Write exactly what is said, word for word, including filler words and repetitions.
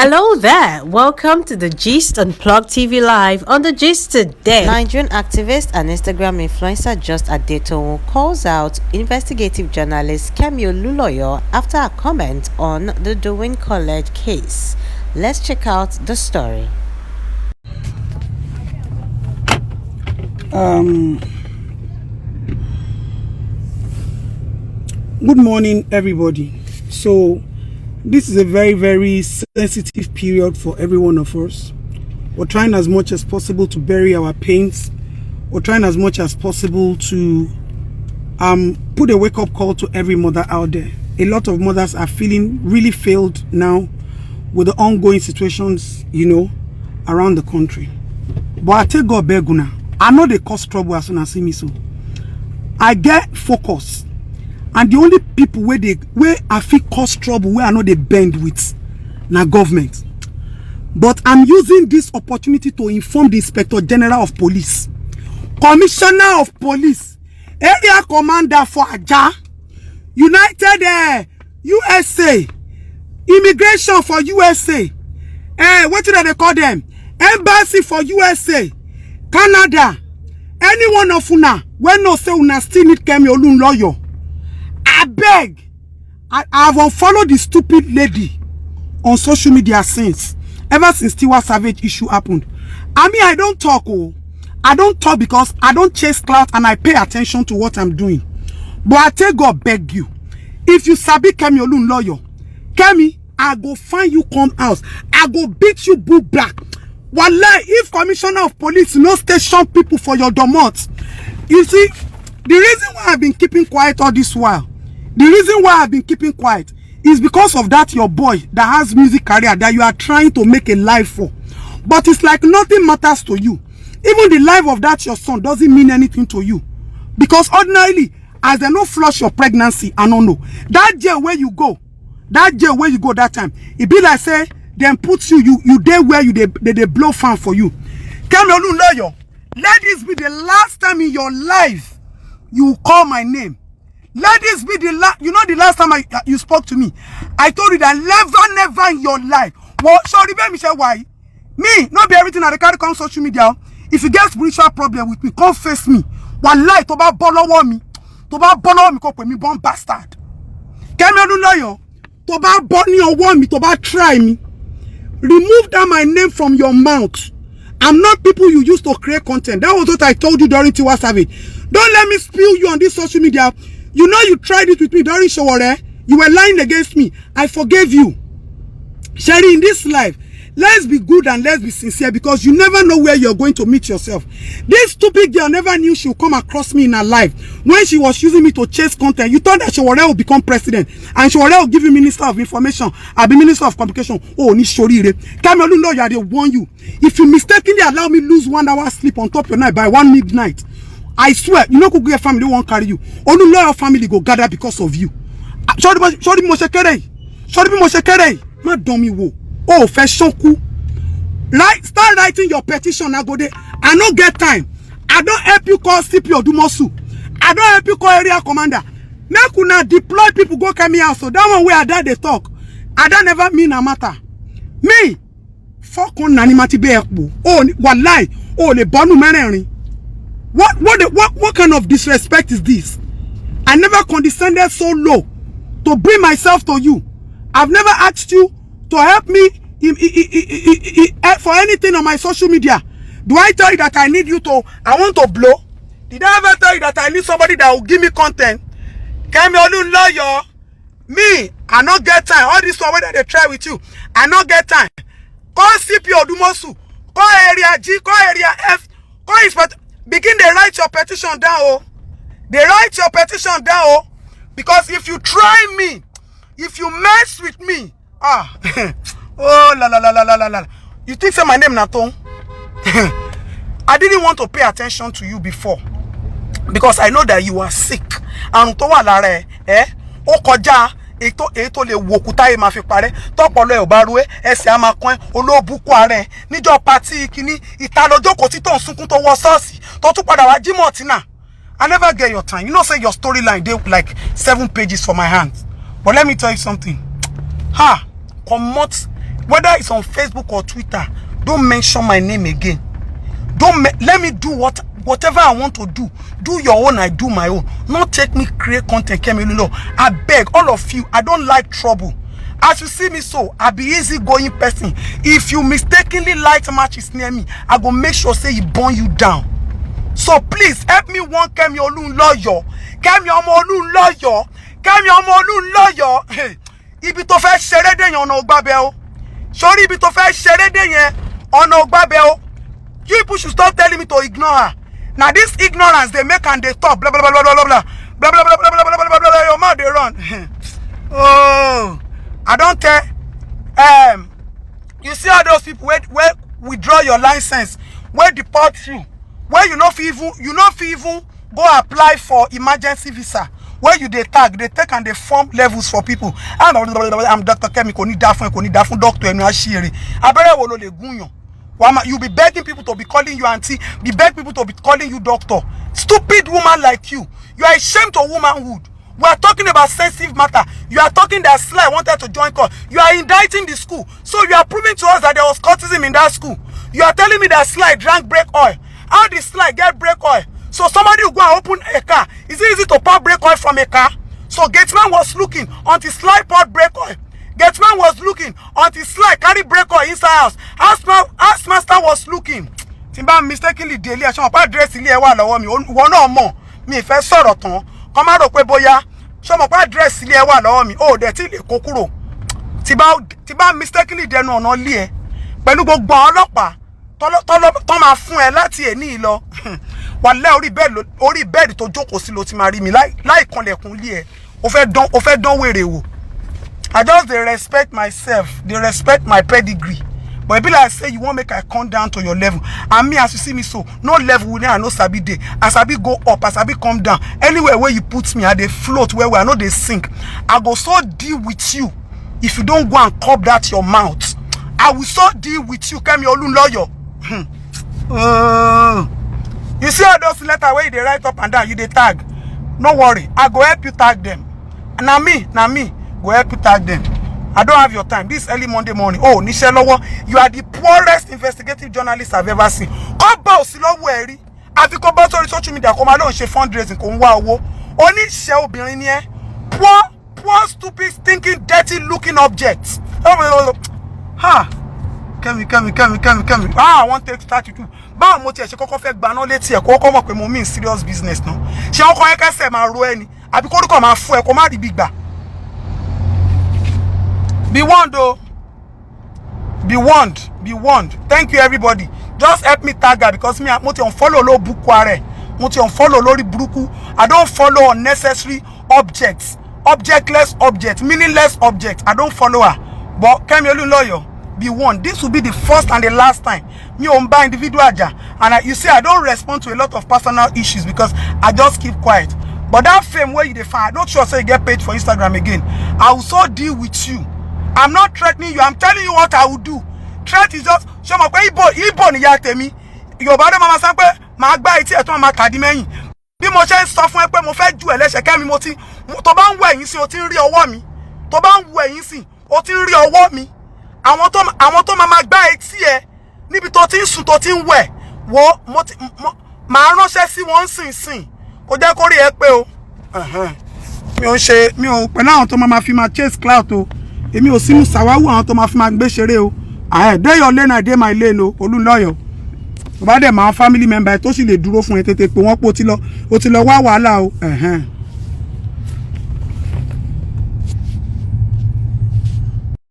Hello there. Welcome to the Gist on Plug T V Live on the Gist today. Nigerian activist and Instagram influencer Just Adetoun calls out investigative journalist Kemi Oluloyo after a comment on the Downing College case. Let's check out the story. Um, good morning, everybody. So, this is a very, very sensitive period for every one of us. We're trying as much as possible to bury our pains. We're trying as much as possible to um, put a wake up call to every mother out there. A lot of mothers are feeling really failed now with the ongoing situations, you know, around the country. But I take God beg una. I know they cause trouble as soon as see me so. I get focus. And the only people where they where I feel cause trouble, where I know they bend with na government. But I'm using this opportunity to inform the Inspector General of Police, Commissioner of Police, Area Commander for Aja, United uh, U S A, Immigration for U S A, uh, what do they call them? Embassy for U S A, Canada, any one of una when no say una still need Kemi Olunloyo. I beg, I, I have unfollowed the stupid lady on social media since, ever since Tiwa Savage issue happened. I mean, I don't talk, oh, I don't talk because I don't chase clout and I pay attention to what I'm doing. But I take God beg you, if you sabi Kemi Olunloyo, Kemi, I go find you come house. I go beat you boot black. Wallahi, if commissioner of police no station people for your domot, you see, the reason why I've been keeping quiet all this while, the reason why I've been keeping quiet is because of that your boy that has music career that you are trying to make a life for. But it's like nothing matters to you. Even the life of that your son doesn't mean anything to you. Because ordinarily, as they no flush your pregnancy, I don't know. That jail where you go, that jail where you go that time, it be like say them put you, you you there where you they they, they blow fan for you. Kemi Olunloyo, let this be the last time in your life you call my name. Let this be the last. You know the last time I, you spoke to me, I told you that never, never in your life. Well, sorry, baby, say why? Me, not be everything I dey carry come social media. If you get spiritual problem with me, come face me. Wallahi, tó bá bọ́ lọ́wọ́ mi, tó bá bọ́ lọ́wọ́ mi, kó pè mí born bastard. Kemi Olunloyo, tó bá bọ́ ní ọwọ́ mi, tó bá try me, remove that my name from your mouth. I'm not people you used to create content. That was what I told you during Tiwa Savage. Don't let me spill you on this social media. You know you tried it with me during Sowore. You were lying against me. I forgave you. Sherry, in this life, let's be good and let's be sincere, because you never know where you're going to meet yourself. This stupid girl never knew she would come across me in her life when she was using me to chase content. You thought that Sowore will become president and Sowore will give you minister of information, I'll be minister of communication. Oh, ni shorire. Kemi Olunloyo, I dey warn you. If you mistakenly allow me lose one hour sleep on top your night by one midnight, I swear, you know, could get family won't carry you. Olunloyo family go gather because of you. Ah, sorry, but- sorry, mo ṣe kéré yìí. Sorry, bí mo ṣe kéré yìí. Má dán mi wò. O ò fẹ́ ṣánkú. Right, start writing your petition, Agode. I no get time. I don't help you call C P Odumosu. I don't help you call area commander. Make una deploy people go Kemi house. So that one where I dad they talk. I don't never mean a matter. Me, fuck on nanimati be ekpo. Oh, wallahi. Oh, le bonu merenrin. What what the, what what kind of disrespect is this? I never condescended so low to bring myself to you. I've never asked you to help me in, in, in, in, in, in, eh, for anything on my social media. Do I tell you that I need you to? I want to blow. Did I ever tell you that I need somebody that will give me content? Kemi Olunloyo, me, I no get time. All this one whether they try with you, I no get time. Call C P Odumosu, call area G, call area F, call inspector. Begin to write your petition down, oh. They write your petition down, oh. Because if you try me, if you mess with me, ah, oh la la la la la la la. You think say my name na Tom? I didn't want to pay attention to you before because I know that you are sick. Àrùn tó wà lára ẹ, ẹ, ó kọjá èyí tó èyí tó lè wo òkúta yìí máa fi parẹ́. Tọ́pọ̀lọ́ ẹ̀ ò bá ru ẹ, ẹsẹ̀ á máa kán ẹ, olóòbùkún ara ẹ. Níjọ́ patí kínní, ìta lójókòó tí tó ń sunkún tó wọ ṣọ́ọ̀ṣì, tó tún padà wá jímọ̀ tínà. I never get your time. You know say your storyline dey like seven pages for my hand. But let me tell you something. Ha! Comot. Whether it's on Facebook or Twitter, don't mention my name again. Don't me- let me do what whatever I want to do. Do your own, I do my own. Not take me create content, Kemi Oluloyo. I beg all of you, I don't like trouble. As you see me so, I be easy going person. If you mistakenly light matches near me, I go make sure say you burn you down. So please help me warn Kemi Oluloyo. Kemi Omo Oluloyo. Kemi Omo Oluloyo. Hey, ibi tó fẹ́ ṣeré dé yẹn, ọ̀nà ò gbàbẹ̀ o. Sórí ibi tó fẹ́ ṣeré dé yẹn, ọ̀nà ò gbàbẹ̀ o. You people should stop telling me to ignore her. Now this ignorance they make and they talk blah blah blah blah blah blah blah blah blah blah blah blah blah blah. Your mouth they run. Oh, I don't tell. Um, you see all those people where where withdraw your license, where deport you, where you no fit even you no fit even go apply for emergency visa. Where you dey tag, they take and they form levels for people. And I'm Doctor Kemi, kò ní dá fún ẹ, kò ní dá fún doctor ẹnu àṣírí. Abẹ́rẹ́ wo ló lè gúnyàn? Wàá ma- you be begging people to be calling you auntie, be beg people to be calling you doctor. Stupid woman like you, you are ashamed of womanhood. We are talking about sensitive matter. You are talking that Sly wanted to join cult. You are indicting the school. So you are proving to us that there was cultism in that school. You are telling me that Sly drank brake oil. How did Sly get brake oil? So somebody will go and open a car. Is it easy to pour brake oil from a car? So gateman was looking until Sly poured brake oil. Gateman was looking until Sly carry brake oil inside house. House, ma- house master was looking. Tí n bá mistakenly délé ẹ̀, ṣé wọn pa address ilé ẹ̀ wà lọ́wọ́ mi? Ìwọ náà mọ̀, mi ì fẹ́ sọ̀rọ̀ tán. Kọ́ má rò pé bóyá, ṣé wọn pa address ilé ẹ̀ wà lọ́wọ́ mi? O ò dẹ̀ tí ì lè kó kúrò. Tí bá tí bá mistakenly dẹnu ọ̀nà ilé ẹ̀ pẹ̀lú gbogbo àwọn ọlọ́pàá tọ́lọ́- tọ́lọ́- tọ́ máa fún ẹ láti èní lọ. Wàlẹ́ orí bẹ́ẹ̀dì ló- orí bẹ́ẹ̀dì tó jókòó sí ló ti máa rí mi láì láì kanlẹ̀kùn ilé ẹ̀. O fẹ́ dán o fẹ́ dán wèrè wò. I just dey respect myself, dey respect my pedigree. But e be like say you wan make I come down to your level. And me, as you see me so, no level wey I no sabi dey. I sabi go up, I sabi come down. Anywhere where you put me, I dey float well well, I no dey sink. I go so deal with you if you don't go and curb that your mouth. I will so deal with you, Kemi Olunloyo. Hmm. Oh. You see all those letters where you dey write up and down, you dey tag. No worry, I go help you tag them. Na me, na me go help you tag them. I don't have your time. This early Monday morning. Oh, níṣẹ́ lọ́wọ́. You are the poorest investigative journalist I've ever seen. Kọ́ bá òsì lọ́wọ́ ẹ̀ rí. Àfi kó bá sórí social media kó máa lóun ṣe fundraising kó ń wá owó. Oníṣẹ́ obìnrin ni ẹ́. Poor, poor, stupid, stinking, dirty looking object. Ha! Kemi, Kemi, Kemi, Kemi, Kemi. Ah, I wan take statue too. Báwo mo tiẹ̀ ṣe kọ́kọ́ fẹ́ gbaná létí ẹ̀ kó kọ́kọ́ mọ̀ pé mo mean serious business náà? Ṣé ọkọ yẹn kẹsẹ̀ máa ro ẹni àbí kórúkọ máa fún ẹ kó má rí bí gbà? Be warned o. Be warned. Be warned. Thank you, everybody. Just help me tag her because me, mo ti unfollow ló búkú ara ẹ̀. Mo ti unfollow lórí burúkú. I don't follow unnecessary objects. Objectless object, meaningless object. I don't follow her. But Kemi Olunloyo, be warned. This will be the first and the last time. Mi ò ń bá individual jà. And I, you see, I don't respond to a lot of personal issues because I just keep quiet. But that fame where you dey find, I don't sure say you get paid for Instagram again. I will so deal with you. I'm not threatening you. I'm telling you what I will do. Threat is just, ṣé o mọ̀ pé Igbo Igbo nìyá tèmi? Yorùbá ló máa ma sọ pé màá gbá etí ẹ̀ tán, máa tàdí mẹ́yìn. Bí mo ṣe ń sọ fún ẹ pé mo fẹ́ ju ẹ̀ lẹ́sẹ̀, Kẹ́mi, mo ti tó bá ń wọ ẹ̀yìn sí o ti ń rí ọwọ́ mi, tó bá ń wọ ẹ̀yìn sí o ti ń rí ọwọ́ mi. Àwọn tó àwọn tó máa ma gbá etí ẹ níbi tó ti ń sùn tó ti ń wẹ̀, wo mo ti mo- màá ránṣẹ́ sí wọn nísinsìnyí. Kò jẹ́ kó rí ẹ pé o. Ẹ̀hẹ́n. Mi ò ń ṣe mi ò pẹ̀lú àwọn tó máa ma fi máa chase clout o. Èmi ò sínú sàwáwù àwọn tó máa fi máa gbé ṣeré o. Ààrẹ dé your lane, I dey my lane o, Olúnlọ́yọ̀. Tó bá dẹ̀ máa family member ẹ tó sì lè dúró fún ẹ, tètè pé wọ́n pé o ti lọ o ti lọ wá wàhálà o. Ẹ̀hẹ́n.